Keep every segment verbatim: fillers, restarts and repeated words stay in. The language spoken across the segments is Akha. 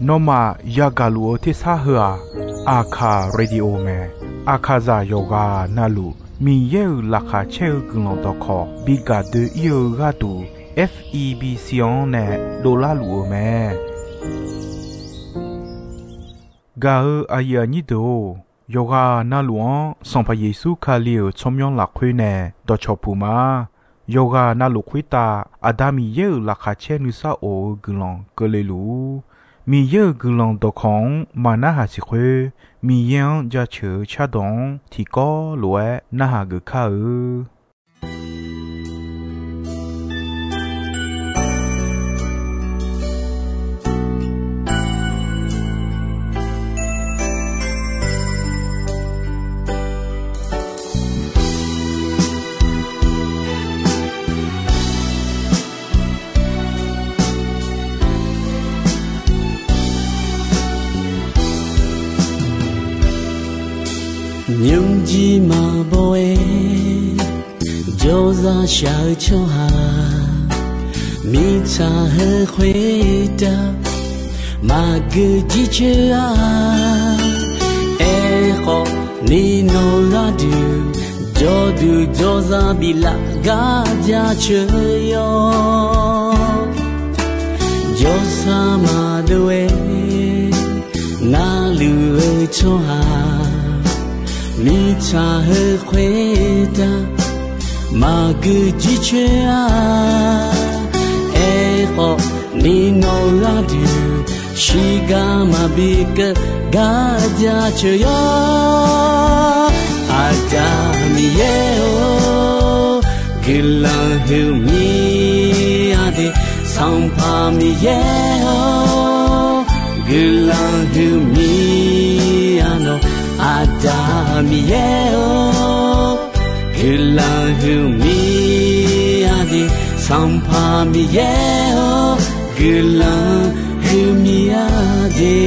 Nawmaf yagaq luf-eu tersar heu-aq, Aqkaq Radio mae. Aqkaqzaq yawqghaq navluf Miqyaer-euq laqkhaq caer-eu guiqlanq dawqkawq bi gaq doe-ir-eu gharduq, F E B C-anr nae dovlar luf-eu mae. Gaq-eu aqyuif aqnyir deuq-or, yawqghaq navluf-anr Sanqpaq Yeqsur Kali-euq tsawrmyanr lafkhoer nae dawqcawq puq ma. Yawqghaq navluf khoertav Aqda Miqyaer-euq laqkhaq caer nuisar of-eu guiqlanq keuvle luf-ur. Miqyaer-euq guiqlanq dawqkawq-anr maqnarhaq siq khoer, Miqyaer-anr jaceuq-eu cardawq-anr tiqkawv lof-aer narhaq geuf kar-eu. Nymrjir maqbaw-aer jawrzaq shaq-eu tsawrhaq, mirtsaq heu khoertav maqgeu jircoer-a. Aerkhawf, ni nawq gharduq jawrduq jawrzaq biflaf gar jaceuq yawr. Jawrsar maqdov-aer narluf-eu tsawrhaq, mirtsaq heu khoertav maqgeu jircoer-a. Aerkhawf, ni nawq gharduq shiqgar maqbi keuv gar jaceuq yawr. Aqda Miqyaer-or, guiqlanq huiqmir-a de. Sanqpaq Miqyaer-or, guiqlanq huiqmir-a nawq. Aqda Miqyaer-or, guiqlanq huiqmir-a de. Sanqpaq Miqyaer-or, guiqlanq huiqmir-a de.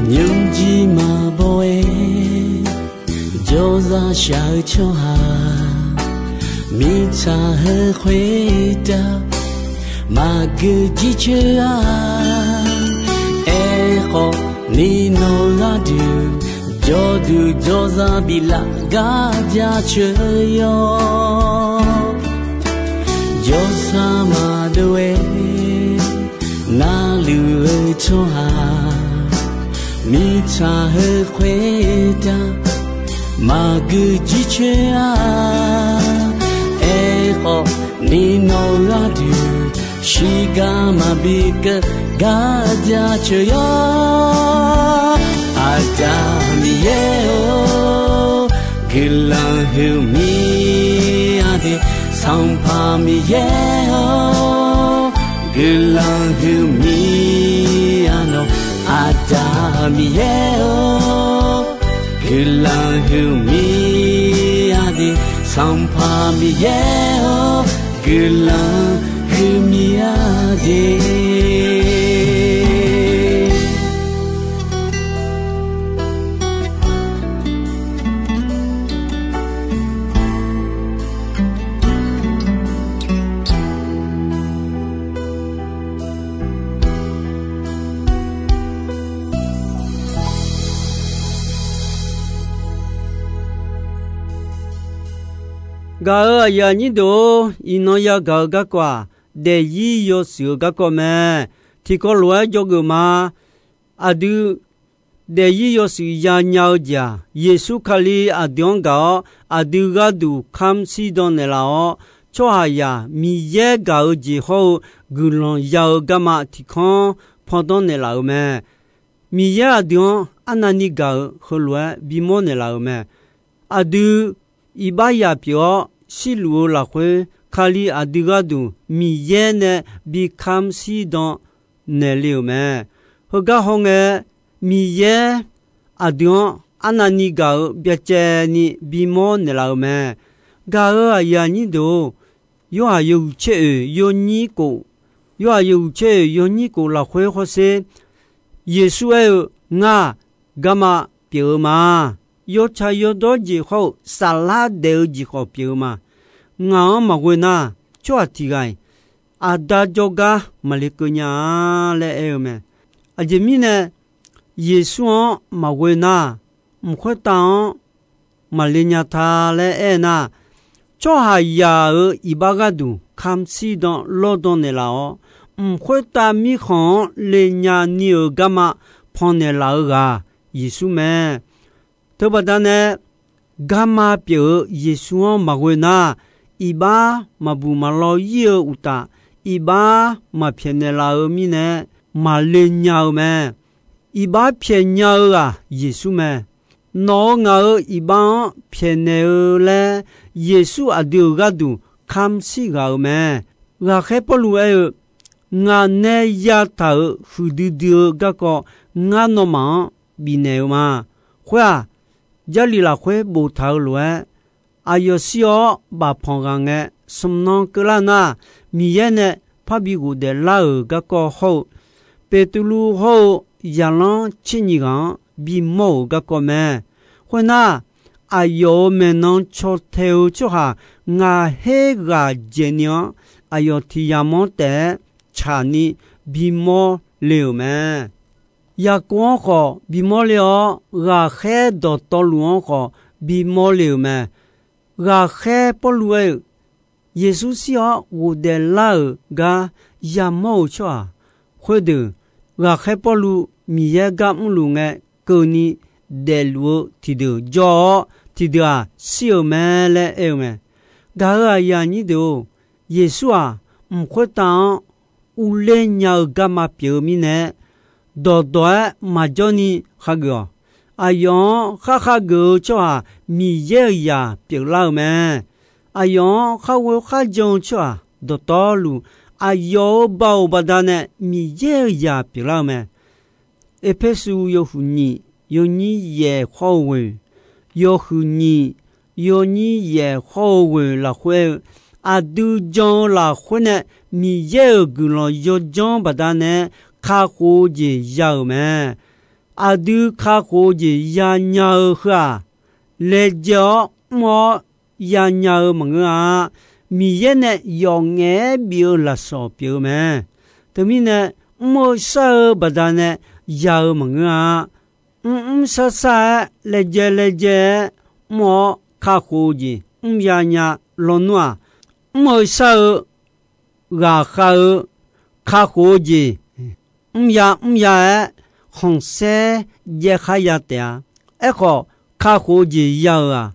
Nymrjir maqbaw-aer jawrzaq shaq-eu tsawrhaq, mirtsaq heu khoertav maqgeu jircoer-a. Aerkhawf, ni nawq gharduq jawrduq jawrzaq biflaf gar jaceuq yawr. Jawrsar maqdov-aer narluf-eu tsawrhaq, mirtsaq heu khoertav maqgeu jircoer-a. Aerkhawf, ni nawq gharduq shiqgar maqbi keuv gar jaceuq yawr. Aqda Miqyaer-or, guiqlanq huiqmir-a de. Sanqpaq Miqyaer-or, guiqlanq huiqmir-a nawq. Aqda Miqyaer-or, guiqlanq huiqmir-a de. Sanqpaq Miqyaer-or, guiqlanq huiqmir-a de. Gaq-euq aqyuif aqnyir deuq-or, iqnan yagaq-eu garkawv-aq, daefzir yawshuif-eu garkawv mae. Tiqkawv lof-aer dzawgeuf ma. Aqdui daefzir yawshuif yanya-eu jeq-aq, Yeqsur Kali aqdui-anr gaq-awr, aqdui gharduq kamr shirdan naeqlaf-awr, tsawrhaqzaq Miqyaer gaq-eu jeq hawr-eu guiqlanq ya-eu garma tiqkanr pandanr naeqlaf-euq mae. Miqyaer aqdui-anr arnavni gaq-euq heulof-aer bimawr naeqlaf-euq mae. Aqdui iqbax yaq pyeuf-awr shirluf-eu lafkhoer, Kali aqdui gharduq Miqyaer nae bi kamr shirdan naeqle-euq mae. Heugar hawngae, Miqyaer aqdui-anr arnavni gaq-euq byacaevni bimawr naeqlaf-euq mae. Gaq-euq aqyuif aqnyir deuq-or, Yorhaq yawhuiq tser oeq yawnyir khof, Yorhaq yawhuiq tser oeq yawnyir khof lafkhoer hawsher, Yeqsur aer-eu, Ngar-aq, garma pyeuf-eu ma. Yawtsaq yawdawr jeq hawr-eu saflar daef-eu jeq khawf pyeuf-eu ma. Ngaq-anr maqghoe nar, tsawrhaq tiq ghaq-iq aqda jawrgar maqle keuv nya-a laer aer-eu mae. Aqjeq mirnae, Yeqsur-anr maqghoe nar, mq khoertav-anr maqle nya ta laer aer nar, tsawrhaqzaq-euq iqbax gharduq kamq shirdan lawrdan naeqlaf-awr, mq khoertav mirkhanq-anr le nya ni-euq garma pannaeq laf-eu ghaq Yeqsur mae. Teubaqda nae, garma pyeuf-eu Yeqsur-anr maqghoe nar, iqbax maqbuq maqlaw ir-eu uqtaf, iqbax maqpyaeqnaeq laf-eu mirnae, maqle nya-eu mae. Iqbax pyaeqnya-eu ghaq Yeqsur mae. Nawq-euq ngaq-euq iqbax-anr pyaeqnaeq-eu laer, Yeqsur aqdui-euq gharduq kamq shir ghaq-euq mae. Ghaqkhaer Pawrluv aer-eu, Ngaq nae yataq-euq huiqdui dui-eu garkawv ngar nawmaf-anr bifnaeq-eu ma. Khoer-aq, Jarlif lafkhoer boftaq-eu lof-aer, aqyawf shir-awr bafpanq ghaq ngae, smq nan keuvlar nar, Miqyaer nae parbi ghofdaef lar-euq garkawv hawr-eu, Beqtuvluv hawr-eu zaqlanr tser nyiq ghaq-anr bimawr-euq garkawv mae. Khoernar, aqyawf-euq maeqnan caw tae-eu tsawrhaq ngaq her ghaq dzaeqni-anr, aqyawf tiq yamq-anr taef-aer tsaqni bimawr le-euq mae. Yaqkov-anr khawf bimawr le-awr, ghaqkhaer dawqtawvluf-anr khawf bimawr le-euq mae. Ghaqkhaer Pawrluv aer-eu, Yeqsur shir-awr ghofdaef lar-euq gar yamawr-eu tsawrhaq khoerdeuq, ghaqkhaer Pawrluv Miqyaer gar mrluf ngae keuvni daefluf-eu tiqdeuq jawr-awr, tiqdeuq-aq shir-euq mae laer aer-eu mae. Gaq-euq aqyuif aqnyir deuq-or, Yeqsur-aq, mq khoertav-anr urler nya-eu garma pyeuf-eu mirnae, dawqdawq-aer maqjawr ni khageuf-awq. Aqyawf-anr khar khageuf-eu tsawrhaq Miqyaer-euq zaq pyeuflar-eu mae. Aqyawf-anr khar ghoe khar jan-eu tsawrhaq dawqtawvluf, aqyawf-euq baoq baqdanae Miqyaer-euq zaq pyeuflar-eu mae. Erpersu yawhuiq nyiq yawnyir yaeq khawr-eu ghoeq, yawhuiq nyiq yawnyir yaeq khawr-eu ghoeq lafkhoer-eu, aqdui jan-eu lafkhoer nae Miqyaer-euq guiqlanq yawdzanr baqdanae kakhof-eu jeq ya-euq mae. Aqdui kakhof-eu jeq yanya-eu heu-aq, laejae-awr mr-awr yanya-eu maqngeur-a. Miqyaer nae yawf ngaef-aer bif-eu lafsawq pyeuf-eu mae. Teumirnae, mr-eu shar-eu baqdanae ya-eu maqngeur-a. Mrmr shar shar-aer laejae laejae-aer mr-awr kakhof-eu jeq mr yanya lawnmr-aq, mr-eu shar-eu ghaqkhav-eu kakhof-eu jeq mrya mrya-aer khanqsaer jaev khar ya taef-a. Aerkhawf, kakhof-eu jeq ya-euq-aq,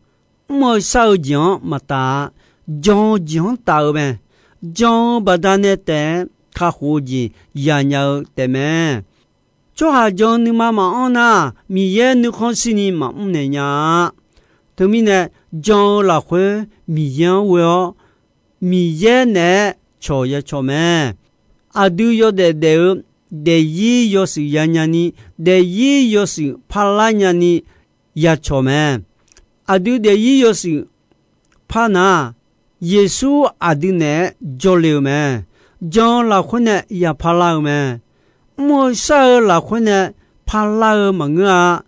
mr-eu shar-eu jeq-anr maqtaf-a. Jan-eu jeq-anr taf-eu mae. Jan-eu baqdanae taef-aer kakhof-eu jeq yanya-eu taefmae. Tsawrhaq jan-eu nuima maqanr nar, Miqyaer nuikhanr shirni maqmr naeq nya-a. Teumirnae, jan-eu lafkhoer Miqyaer-anr ghoe-awr, Miqyaer naeq-aer cawq ya cawq mae. Aqdui yawdaef daef-eu daefzir yawshuif yanya ni, daefzir yawshuif parlar nyani ya cawq mae. Aqdui daefzir yawshuif par nar, Yeqsur aqdui naeq-aer jawrle-eu mae. Jan-eu lafkhoer nae ya parlar-eu mae. Mr-eu shar-eu lafkhoer nae parlar-eu maqngeur-a.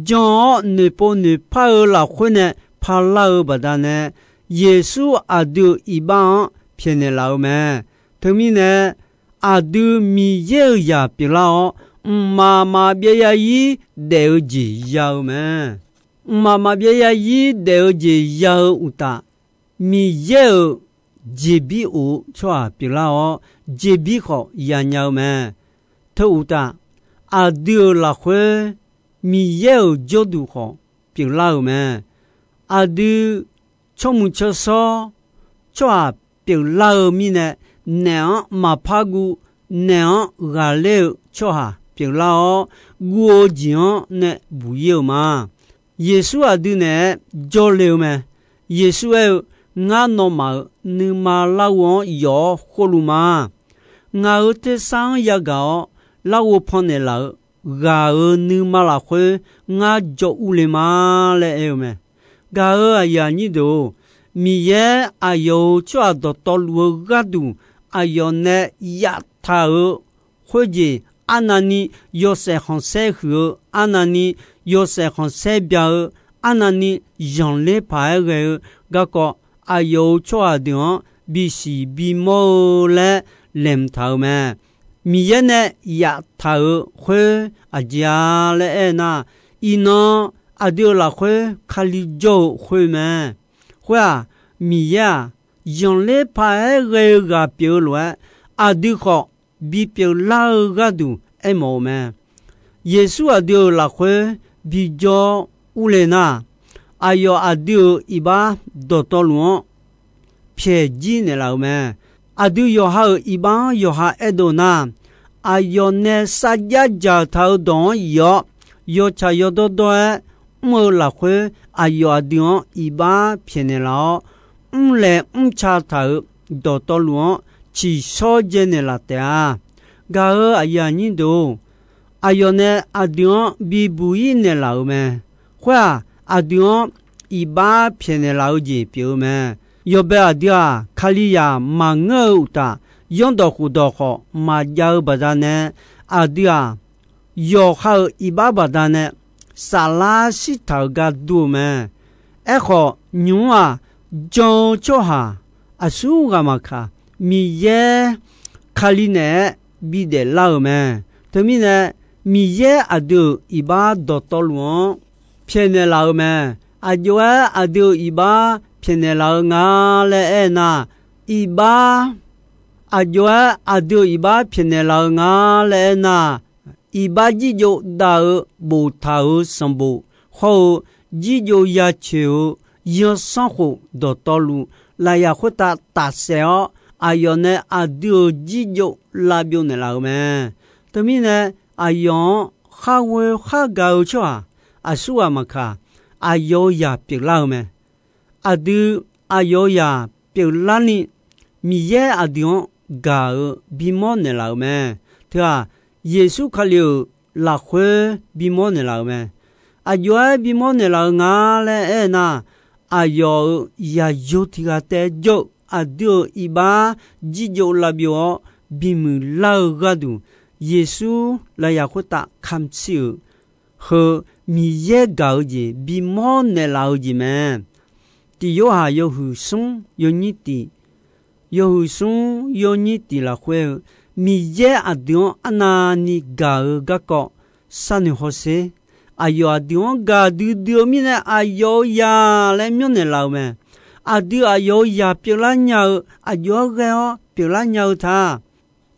Jan-awr noeqpov noeqpar-eu lafkhoer nae parlar-eu baqdanae, Yeqsur aqdui-euq iqbax-anr pyaeqnaeq laf-eu mae. Teumirnae, aqdui Miqyaer-euq zaq pyeuflar-awr, mqmaq maqbyav zarzir daef-eu jeq ya-eu mae. Mqmaq maqbyav zarzir daef-eu jeq ya-eu uqtaf, Miqyaer-euq jeqbir of-eu tsawrhaq pyeuflar-awr, jeqbir khawf yanya-eu mae. Teu uqtaf, aqdui-euq lafkhoer Miqyaer-euq jawrduq khawf pyeuflar-euq mae. Aqdui tsawrmuiq tsawrshawr tsawrhaq pyeuflar-eu mirnae, naeq-anr maqpar guv, naeq-anr ghaqler-eu tsawrhaq pyeuflar-awr, guv-eu jeq-anr nae buq-ir-euq ma. Yeqsur aqdui naeq-aer jawrle-eu mae. Yeqsur aer-eu, Ngar nawmaf-euq nuima larghov-anr yawf-awr khoerluf ma. Ngaq-euq tersar-anr yagaq-awr larghov pannaeq laf-eu ghaq-euq nuima lafkhoer ngar jawr urle ma laer aer-eu mae. Gaq-euq aqyuif aqnyir deuq-or, Miqyaer aqyawf-euq tsawrhaq dawqtawvluf-eu gharduq aqyawf nae yaftaq-euq khoerjeq, arnavni yawshaef khanqsaer huiq-eu, arnavni yawshaef khanqsaer bya-eu, arnavni zanqler paq-aer ghae-eu garkawv, aqyawf-euq tsawrhaq deuq-anr bisiq bimawr-eu laer laeqhmq taq-euq mae. Miqyaer nae yaftaq-euq khoer aqjeq-a laer aernar, iqnan aqdui-euq lafkhoer Kali jawr-eu khoer mae. Khoer-aq, Miqyaer-aq, zanqler paq-aer ghae-eu ghaq pyeuf-eu lof-aer, aqdui khawf bipyeuf lar-eu gharduq aermawf-eu mae. Yeqsur aqdui-euq lafkhoer bijawr urle nar, aqyawf aqdui-euq iqbax dawqtawvluf-anr pyaeq jir naeqlaf-euq mae. Aqdui yawqha-euq iqbax-anr yawqha aerdov nar, aqyawf nae sarjax dzaqtaq-eu dawq-anr yif-awr, yawtsaq yawdawr dawr-aer mr-eu lafkhoer, aqyawf aqdui-anr iqbax pyaeqnaeq laf-awr, mrlaeq mrca taq-euq dawqtawvluf-anr tsiqshawr dzaenaeq laf taef-a. Gaq-euq aqyuif aqnyir deuq-or, aqyawf nae aqdui-anr bibuq-ir naeqlaf-euq mae. Khoer-aq, aqdui-anr iqbax pyaeqnaeq laf-eu jeq pyeuf-eu mae. Yawbae aqdui-aq, Kalizaq maqngeur-eu uqtaf, zanrdawq khofdawq khawf maqjav-eu baqdanae, aqdui-aq, yawqha-euq iqbax baqdanae saflar shirtaq-euq gar dur-eu mae. Aerkhawf, nymq-mr-aq, jan-eu tsawrhaq aqsur ghaq maqkaq, Miqyaer Kali naeq-aer bidaef lar-euq mae. Teumirnae, Miqyaer aqdui-euq iqbax dawqtawvluf-anr pyaeqnaeq laf-eu mae. Aqjox-aer aqdui-euq iqbax pyaeqnaeq laf-eu nga laer aernar, iqbax, aqjox-aer aqdui-euq iqbax pyaeqnaeq laf-eu nga laer aernar, iqbax jirjov dav-eu boftaq-euq sanqbof hawr-eu jirjov yacoeq-eu zanrsanrkhof dawqtawvluf, lafyaq khoertav tafsaef-awr, aqyawf nae aqdui-euq jirjov lavbyov naeqlaf-eu mae. Teumirnae, aqyawf-anr khar ghoe khar gaq-eu tsawrhaq aqsur ghaq maqkaq, aqyawf-euq zaq pyeuflar-eu mae. Aqdui aqyawf-euq zaq pyeuflarni, Miqyaer aqdui-anr gaq-eu bimawr naeqlaf-euq mae. Teu-aq, Yeqsur Kali-euq lafkhoer bimawr naeqlaf-euq mae. Aqjox-aer bimawr naeqlaf-eu nga laer aernar, aqyawf-euq zaqyo tiq ghaq taef jawr-eu aqdui-euq iqbax jirjov lavbyov-awr bimuiq lar-eu gharduq, Yeqsur lafyaq khoertav kamq shir-euq heu Miqyaer gaq-eu jeq bimawr naeqlaf-eu jeq mae. Tiq Yorhaq yawhuiq smr yawnyir tiq, yawhuiq smr yawnyir tiq lafkhoer-eu, Miqyaer aqdui-anr arnavni gaq-eu garkawv sharnoeq hawsher. Aqyawf aqdui-anr gaqdui dui-eu mirnae aqyawf-euq zaq laer myanrnaeq laf-eu mae. Aqdui aqyawf-euq zaq pyeuflar nya-eu aqjox-aer ghae-awr pyeuflar nya-eu ta.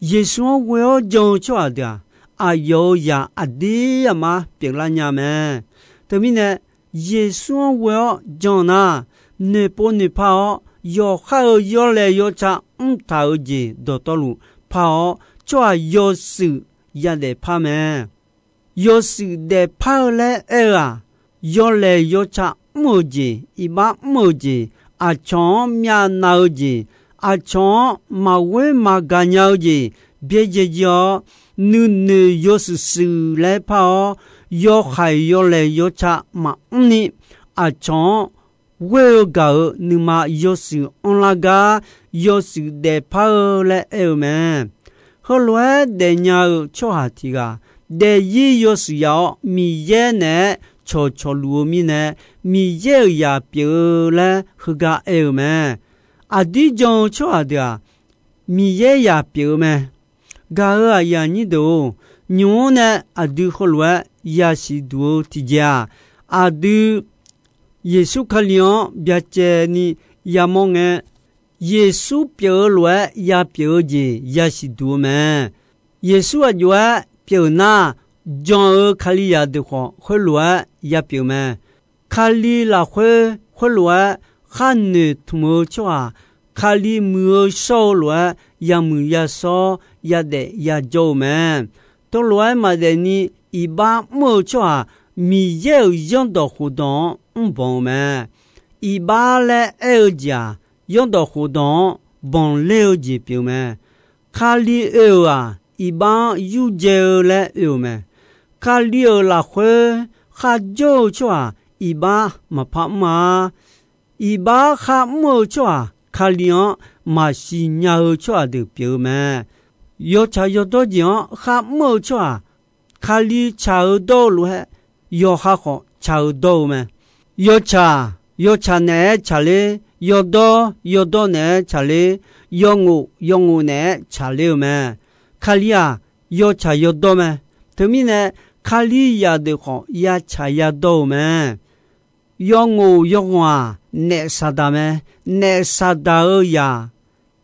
Yeqsur-anr ghoe-awr jan-eu tsawrhaq deuq-aq, aqyawf-euq zaq aqdir aqmar pyeuflar nya mae. Teumirnae, Yeqsur-anr ghoe-awr jan nar, noeqpov noeqpar-awr, yawqhar-euq yawlaeq yawtsaq mrtaq-euq jeq dawqtawvluf par-awr, tsawrhaq yawshuif yadaef par mae. Yawshuif daefpar-eu laer aer-eu-aq, yawlaeq yawtsaq mr-eu jeq, iqbax mr-eu jeq, aqcawq-anr myavnav-eu jeq, aqcawq-anr maqghoer maqgaq nya-eu jeq byaerdzae jir-awr, nuinoeq yawshuif shuif laer par-awr, yawhaiq yawlaeq yawtsaq maqmr ni, aqcawq-anr ghoer-eu gaq-euq nuima yawshuif anrlar gar, yawshuif daefpar-eu laer aer-eu mae. Heulof-aer daefnya-eu tsawrhaq tiq ghaq, daefzir yawshuif yaf-awr Miqyaer naeq-aer cawqcawq luf-eu mirnae, Miqyaer-euq zaq pyeuf-eu laer heugar aer-eu mae. Aqdir jan-eu tsawrhaq deuq-aq, Miqyaer zaq pyeuf-eu mae. Gaq-euq aqyuif aqnyir deuq-or, nymq-mr nae aqdui heulof-aer yasiq duq-eu tiqjeq-aq, aqdui Yeqsur Kali-anr byacaevni yamawr ngae, Yeqsur pyeuf-eu lof-aer yapyeuf-eu jeq yasiq duq-eu mae. Yeqsur aqjox-aer pyeuf nar, jan-eu Kalizaq deuq khawf khoerlof-aer yapyeuf mae. Kali lafkhoer khoerlof-aer khar noeqtmq-eu tsawrhaq, Kali muiq-eu shawr-eu lof-aer yamuiq yashawr yadaef yajawr-eu mae. Teulof-aer maqdaef ni iqbax mr-eu tsawrhaq, Miqyaer-euq zanrdawq khofdawq-anr mrbanq-eu mae. Iqbax laer aer-eu jeq-aq, zanrdawq khofdawq-anr banqler-eu jeq pyeuf mae. Kali oe-euq-aq, iqbax-anr yurdzae-eu laer oe-euq mae. Kali-euq lafkhoer kharjawr-eu tsawrhaq iqbax maqpar mr-a. Iqbax kharmr-eu tsawrhaq Kali-anr maqsiq nya-eu tsawrhaq deuq pyeuf-eu mae. Yawtsaq yawdawr jeq-anr kharmr-eu tsawrhaq, Kali tsaq-eu dawr-eu lof-aer yawqha khawf tsaq-eu dawr-eu mae. Yawtsaq, yawtsaq naeq-aer tsaqler, yawdawr, yawdawr naeq-aer tsaqler, yawngof, yawngof naeq-aer tsaqler-eu mae. Kali-aq, yawtsaq yawdawr mae. Teumirnae, Kalizaq deuq khawf yatsaq yadawr-eu mae. Yawngof yawghanq-aq, naef Saqdaq mae. Naef Saqdaq-eu zaq,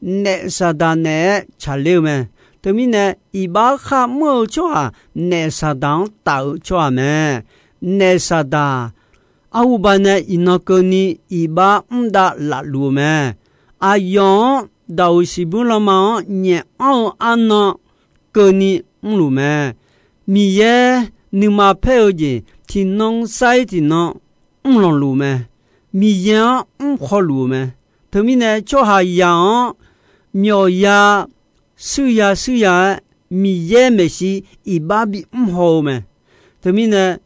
naef Saqdaq naeq-aer tsaqler-eu mae. Teumirnae, iqbax kharmr-eu tsawrhaq naef Saqdaq-anr taf-eu tsawrhaq mae. Naef Saqdaq, arhuba nae iqnan keuvni iqbax mr dav lafluf-eu mae. Aqyawf-anr daq-euq siqbuir lanma-anr nyaef anr-eu arnan keuvni mrluf mae. Miqyaer nuima paer-eu jeq tiqnan sar-ir tiqnan mrlanq luf mae. Miqyaer-anr mr khawluf-eu mae. Teumirnae tsawrhaqzaq-anr myawfya shuirya shuirya-aer Miqyaer maeqshi iqbax bimr haw-eu mae. Teumirnae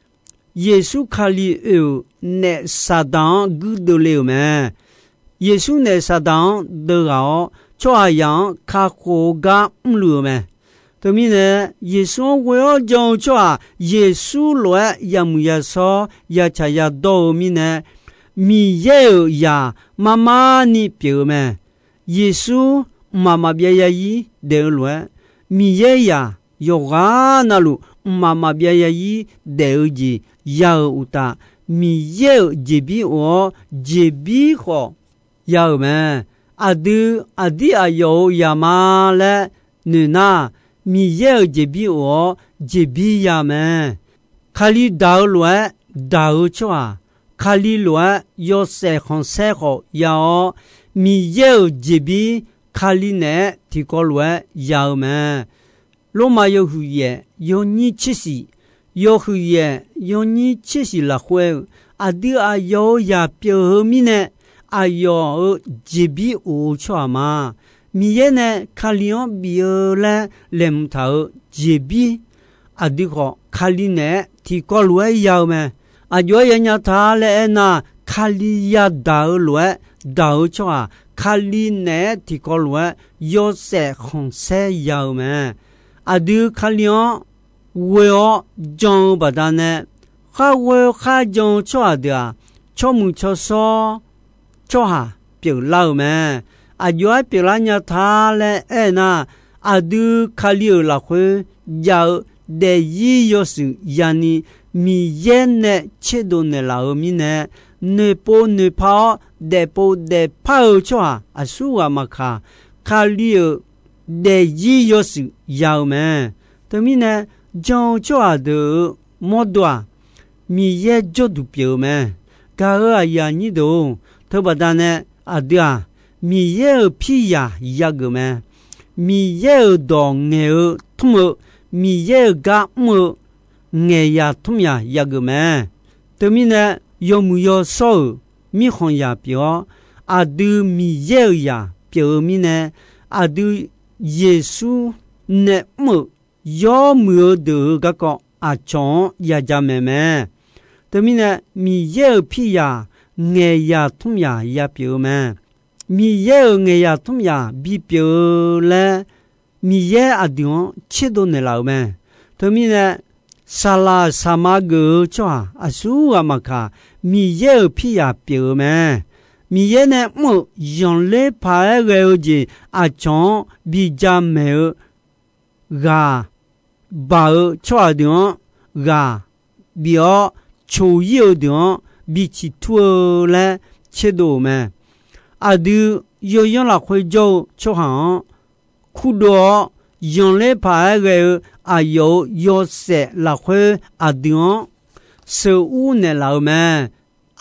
Yeqsur Kali oe-euq naef Saqdaq-anr guirdeuv le-euq mae. Yeqsur naef Saqdaq-anr deuv ghaq-awr, tsawrhaqzaq-anr kakhof-eu gar mrluf-eu mae. Teumirnae, Yeqsur-anr ghoe-awr jan-eu tsawrhaq Yeqsur lof-aer yamuiq yashawr yatsaq yadawr-eu mirnae, Miqyaer-euq zaq marmarni pyeuf-eu mae. Yeqsur mqmaq maqbyav yazir daef-eu lof-aer, Miqyaer zaq yawqghaq navluf mqmaq maqbyav yazir daef-eu jeq ya-euq uqtaf, Miqyaer-euq jeqbir of-awr jeqbir khawf ya-euq mae. Aqdui aqdir aqyawf-euq zaq ma laer noeq nar, Miqyaer-euq jeqbir of-awr jeqbir ya mae. Kali daq-eu lof-aer daq-eu tsawrhaq, Kali lof-aer yawshaef khanqsaer khawf ya-awr, Miqyaer-euq jeqbir Kali naeq-aer tiqkawv lof-aer ya-eu mae. Lormav yawhuiq yaef yawnyir tser shif, yawhuiq yaef yawnyir tser shif lafkhoer-eu, aqdui aqyawf-euq zaq pyeuf-eu mirnae, aqyawf-euq jeqbir of-eu tsawrhaq ma. Miqyaer nae Kali-anr bif-eu laer laeqhmq taq-euq jeqbir, aqdui khawf Kali naeq-aer tiqkawv lof-aer ya-eu mae. Aqjox-aer yanya ta laer aernar, Kali yadaq-eu lof-aer daq-eu tsawrhaq, Kali naeq-aer tiqkawv lof-aer yawshaef khanqsaer ya-eu mae. Aqdui Kali-anr ghoe-awr jan-eu baqdanae, khar ghoe khar jan-eu tsawrhaq deuq-aq, tsawrmuiq tsawrshawr tsawrhaq pyeuflar-euq mae. Aqjox-aer pyeuflar nya ta laer aernar, aqdui Kali-euq lafkhoer jav-eu daefzir yawshuif yani Miqyaer nae tserdov naeqlaf-eu mirnae, noeqpov noeqpar-awr daefpov daefpar-eu tsawrhaq aqsurghaq maqkaq, Kali-euq daefzir yawshuif ya-eu mae. Teumirnae, jan-eu tsawrhaq deuq-euq mawrdo-aq, Miqyaer jawrduq pyeuf-eu mae. Gaq-euq aqyuif aqnyir deuq-or, teubaqda nae aqdui-aq, Miqyaer-euq pirzaq yageuf mae. Miqyaer-euq dawq ngaeq-eu tmr-eu, Miqyaer-euq gar mr-eu ngaeqzaq tmr zaq yageuf mae. Teumirnae, yawmuiq yawshawr-euq mirkhanqzaq pyeuf-awr, aqdui Miqyaer-euq zaq pyeuf-eu mirnae, aqdui Yeqsur nae mr-euq yawmuiq-eu deuq-euq garkawv aqcawq-anr yajamaeq mae. Teumirnae, Miqyaer-euq pirzaq ngaeqzaq tmr zaq yapyeuf-eu mae. Miqyaer-euq ngaeqzaq tmr zaq bipyeuf-eu laer, Miqyaer aqdui-anr tserdov naeqlaf-euq mae. Teumirnae, saqlaq saqma geuf-eu tsawrhaq aqsurghaq maqkaq, Miqyaer-euq pirzaq pyeuf-eu mae. Miqyaer nae mr-euq zanqler paq-aer ghae-eu jeq aqcawq-anr bijamaeq-eu ghaq baq-eu tsawrhaq deuq-anr ghaq bif-awr, coq-ir-eu deuq-anr biciq tur-eu laer tserdov-euq mae. Aqdui yawyanr lafkhoer jawr-eu tsawrhaq-anr kurdov-awr, zanqler paq-aer ghae-eu aqyawf-euq yawshaef lafkhoer aqdui-anr sheuqur naeqlaf-eu mae.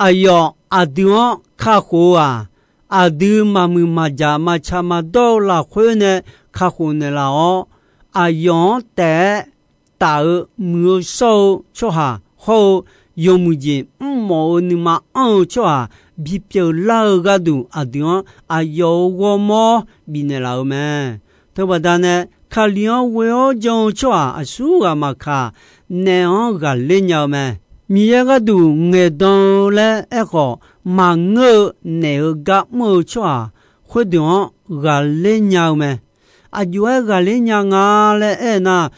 Aqyawf aqdui-anr kakhof-eu-aq, aqdui maqmuiq maqjaq maqtsaq maqdawr-eu lafkhoer nae kakhof naeqlaf-awr, aqyawf-anr taef-aer taf-eu muiq-eu shawr-eu tsawrhaq hawr-eu yawmuiq jeq mrmawf-eu nuima anr-eu tsawrhaq bipyeuf lar-eu gharduq aqdui-anr aqyawf-euq ghawrmawr bifnaeq laf-eu mae. Teubaqda nae Kali-anr ghoe-awr jan-eu tsawrhaq aqsurghaq maqkaq, naef-anr ghaqler nya-eu mae. Miqyaer gharduq ngaeqdan-eu laer aerkhawf, maqngeur-eu naef-euq gar mr-eu tsawrhaq khoerdeuq-anr ghaqler nya-eu mae. Aqjox-aer ghaqler nya nga laer aernar,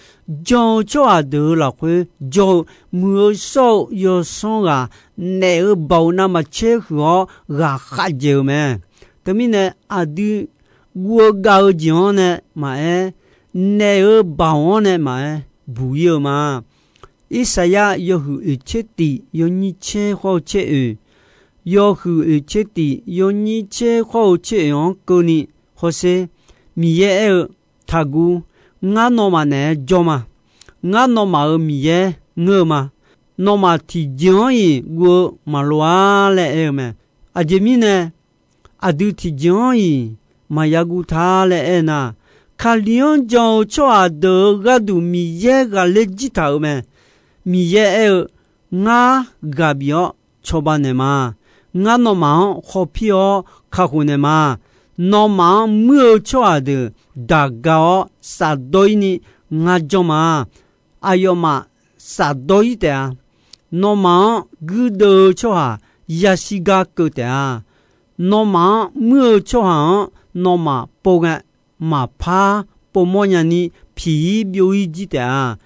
jan-eu tsawrhaq deuq-euq lafkhoer jawr-eu muiq-eu shawr-eu yawsanr ghaq naef-euq baoq navmaqtser huiq-awr ghaqkhav dzaeq-eu mae. Teumirnae aqdui guv-eu gav-eu jeq-anr nae maqaer, naef-euq baoq-anr nae maqaer buq ir-eu ma. Irsaqyar yawhuiq oeq tser tif yawnyir tser khawr-eu tser oeq, yawhuiq oeq tser tif yawnyir tser khawr-eu tser oeq-anr keuvni hawsher. Miqyaer aer-eu, Taqguv. Ngar nawmaf naeq-aer jawr ma. Ngar nawmaf-euq Miqyaer ngeur-eu ma. Nawmaf tiqjeq-anr-iq guv-eu maqloq-ar laer aer-eu mae. Aqjeq mirnae aqdui tiqjeq-anr-iq maqya guv ta laer aernar, Kali-anr jan-eu tsawrhaq deuq-euq gharduq Miqyaer ghaqler jir taq-euq mae. Miqyaer aer-eu, Ngar ghaq bif-awr cawba naeq ma. Ngar nawmaf-anr khawpir-awr kakhof naeq ma. Nawmaf-anr muir-eu tsawrhaq deuq daqga-awr shafdawr ir ni ngar janr ma. Aqyawfmaf shafdawr ir taef-a. Nawmaf-anr guirdeuv-eu tsawrhaq yashir gar keuv taef-a. Nawmaf-anr muir-eu tsawrhaq-anr nawmaf pov ngae, maqpar povmawr nyani piq-ir byov-ir jir taef-a.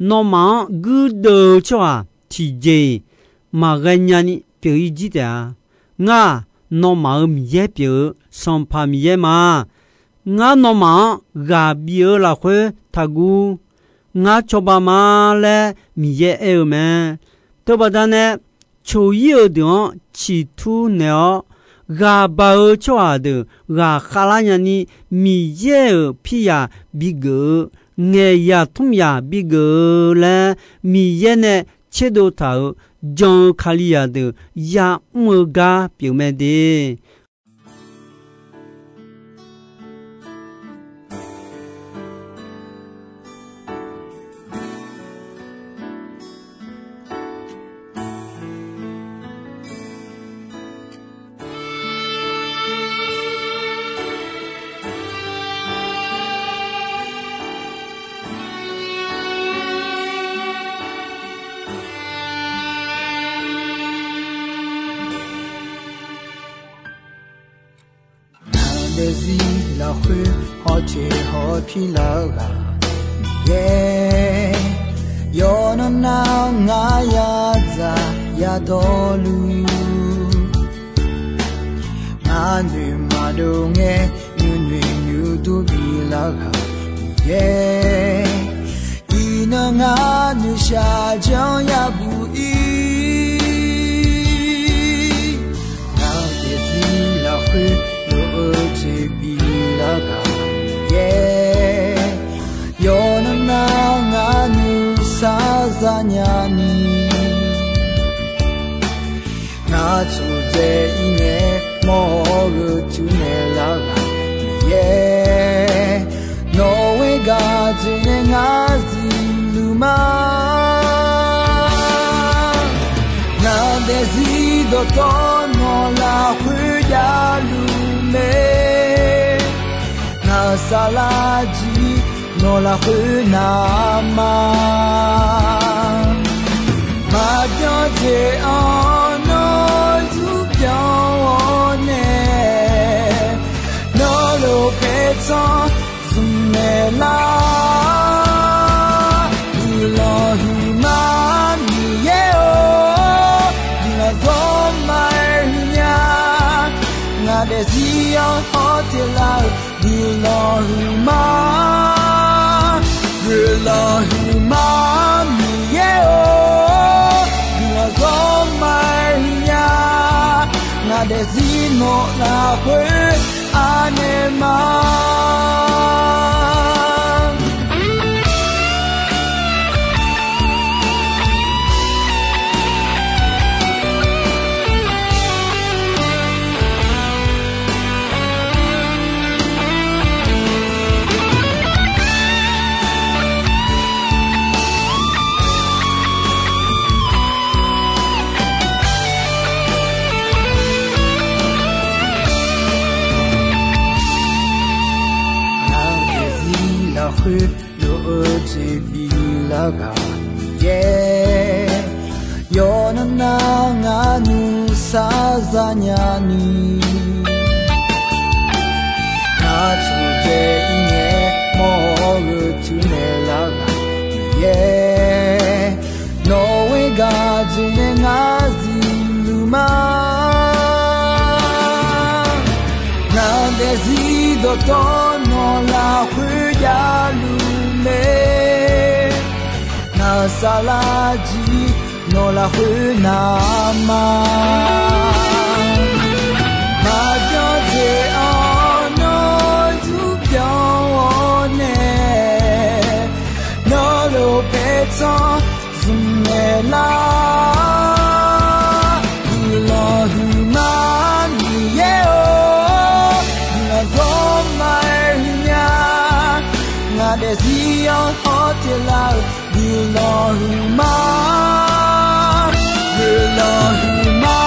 Nawmaf-anr guirdeuv-eu tsawrhaq tiqjeq-iq maqghae nyani pyeuf-ir jir taef-a. Ngar-aq, nawmaf-euq Miqyaer pyeuf-eu Sanqpaq Miqyaer ma. Ngar nawmaf-anr ghaq bif-eu lafkhoer taqguv. Ngar cawba ma laer Miqyaer aer-eu mae. Teubaqda nae coq-ir-eu deuq-anr ciqtur naeq-awr, ghaq baq-eu tsawrhaq deuq ghaqkhav lar nyani, Miqyaer-euq pirzaq bigeuf-eu, ngaeqzaq tmr zaq bigeuf-eu laer, Miqyaer nae tserdov taq-euq jan-eu Kalizaq deuq ya'mr-eu gar pyeuf mae de. Ngaq daefzir lafkhoer hawteq hawpir lar-eu ghaq Miqyaer, yawqnan nar ngar yadzaq yadawrluf, ngar noeq maqdov ngae nuinoeq nuidur bilar ghaq Miqyaer, iqnan ngar noeqshaq janr yabuq ir. Ngaq daefzir lafkhoer lof-eu teqbi lar ghaq Miqyaer, yawqnan nar ngar nuisar zanya ni, ngar tsoqdzae ir ngae mawr-awr gheutuf naeq lar ghaq Miqyaer, nawq ghoer gaq dzoeq nae ngar zuiqluf ma. Ngaq daefzir dawqtawvluf nawq lafkhoer javluf mae, ngaq saflar jir nawq lafkhoer navma, maqbyan jeq-anr nawr zurbyan-awr nae, nawr lof paertsanr zmq naeq lar. Guiqlanq huiqma Miqyaer-or, guiqlanq zawr ma-aer huiqnya. Ngaq daefzir-anr hawteq lar-euq guiqlanq huiqma, guiqlanq huiqma Miqyaer-or, guiqlanq zawr ma-aer huiqnya. Ngaq daefzir nawq lafkhoer anaeq ma. Miqyaer, yawqnan nar ngar nuisar zanya ni, ngar taqdzae ir ngae mawr-eu tuinaeq lar ghaq Miqyaer, nawq-euq gharduq nae ngar zifluf ma. Ngaq daefzir dawqtawv nawq lafkhoer javluf mae. Ngaq saflar jir nawq lafkhoer navma. Maqbyan dzaeq-awr nawr zmqbyan-awr nae, nawr lof paertsanr zmqnaeq lar. Guiqlanq huiqma Miqyaer-or, guiqlanq zawr ma-aer huiqnya. Ngaq daefzir-anr hawteq lar-eu guiqlanq huiqma. Guiqlanq huiqma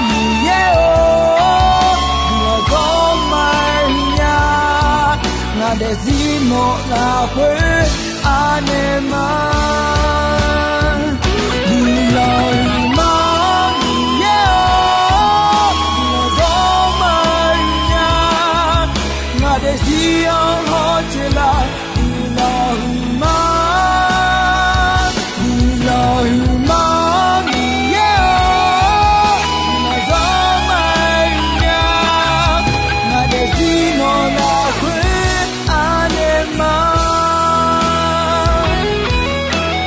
Miqyaer-or, guiqlanq zawr ma-aer huiqnya. Ngaq daefzir nawq lafkhoer anaeq ma. Guiqlanq huiqma Miqyaer-or, guiqlanq zawr ma-aer huiqnya. Ngaq daefzir-anr hawteq lar guiqlanq huiqma. Guiqlanq huiqma Miqyaer-or, guiqlanq zawr ma-aer huiqnya. Ngaq daefzir nawq lafkhoer anaeq ma.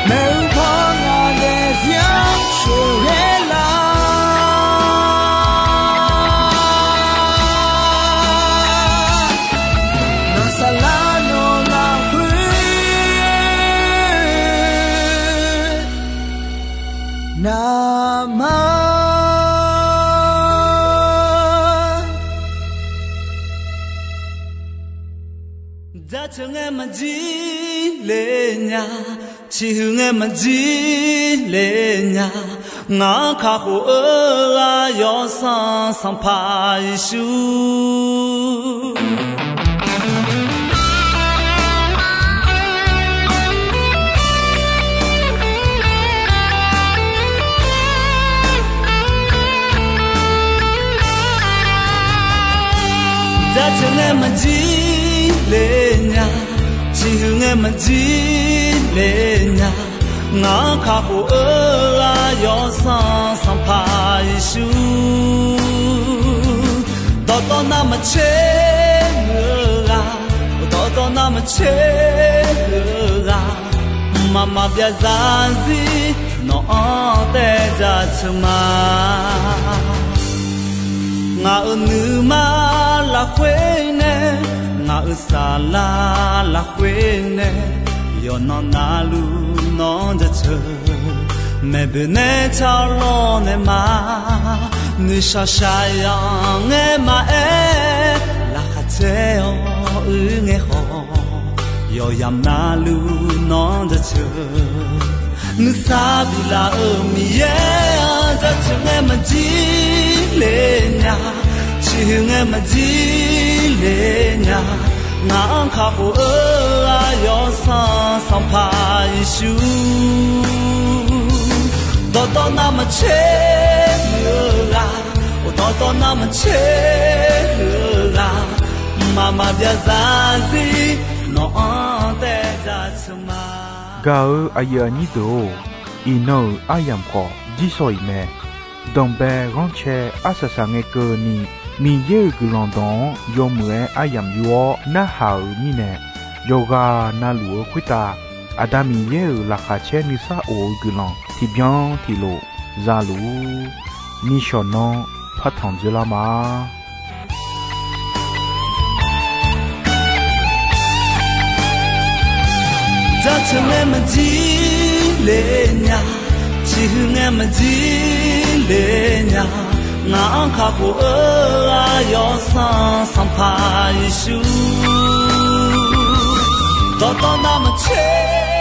Maeqhu paw ngaq daefzir-anr sheuqghae lar. Ngaq saflar nawq lafkhoer navma. Jaceuq ngae maqjir le nya, ciqhuiq ngae maqjir le nya, ngaq-anr kakhof-eu ghaq Yawsanr Sanqpaq Yeqsur. Jaceuq ngae maqjir le nya, ciqhuiq ngae maqjir le nya, ngaq-anr kakhof-eu ghaq Yawsanr Sanqpaq Yeqsur. Dawqtawv navmaqtser muiq-eu ghaq, dawqtawv navmaqtser muiq-eu ghaq, mqmaq maqbyav zarzir nawq-anr taev jaceuq ma. Ngaq-euq nuima lafkhoer nae, ngaq-euq saflar lafkhoer nae, yawqnan navluf nawq-anr jaceuq. Maeqboeq nae tsawrlawr nae ma, nuishaq shaqyanr ngae maqaer, laqkhaq caer-awr uir ngae khawf, yawqyamq navluf nawq-anr jaceuq. Nuisar biflaf-euq Miqyaer-anr jaceuq ngae maqjir le nya, ciqhuiq ngae maqjir le nya, ngaq-anr kakhof-eu ghaq Yawsanr Sanqpaq Yeqsur. Dawqtawv navmaqtser muiq-eu ghaq, dawqtawv navmaqtser muiq-eu ghaq, mqmaq maqbyav zarzir nawq-anr taev jaceuq ma. Gaq-eu aqyuif aqnyir deuq-or, iqnan-euq aryamq khawf jirsawq iq mae. Danqbae ghanrcae arsaq saq ngae keuvni, Miqyaer-euq guiqlanq dawq-anr yawmuiq-aer aryamq yur-awr narhaq-euq mirnae, yawqghaq navluf-eu khoertav Aqda Miqyaer-euq laqkhaq caer nuisar of-eu guiqlanq tiqbyan tiqlof za luf-ur. Nishawq nanr partanq dzeurlar ma. Jaceuq ngae maqjir le nya, ciqhuiq ngae maqjir le nya, ngaq-anr kakhof-eu ghaq Yawsanr Sanqpaq Yeqsur. Dawqtawv navmaqtser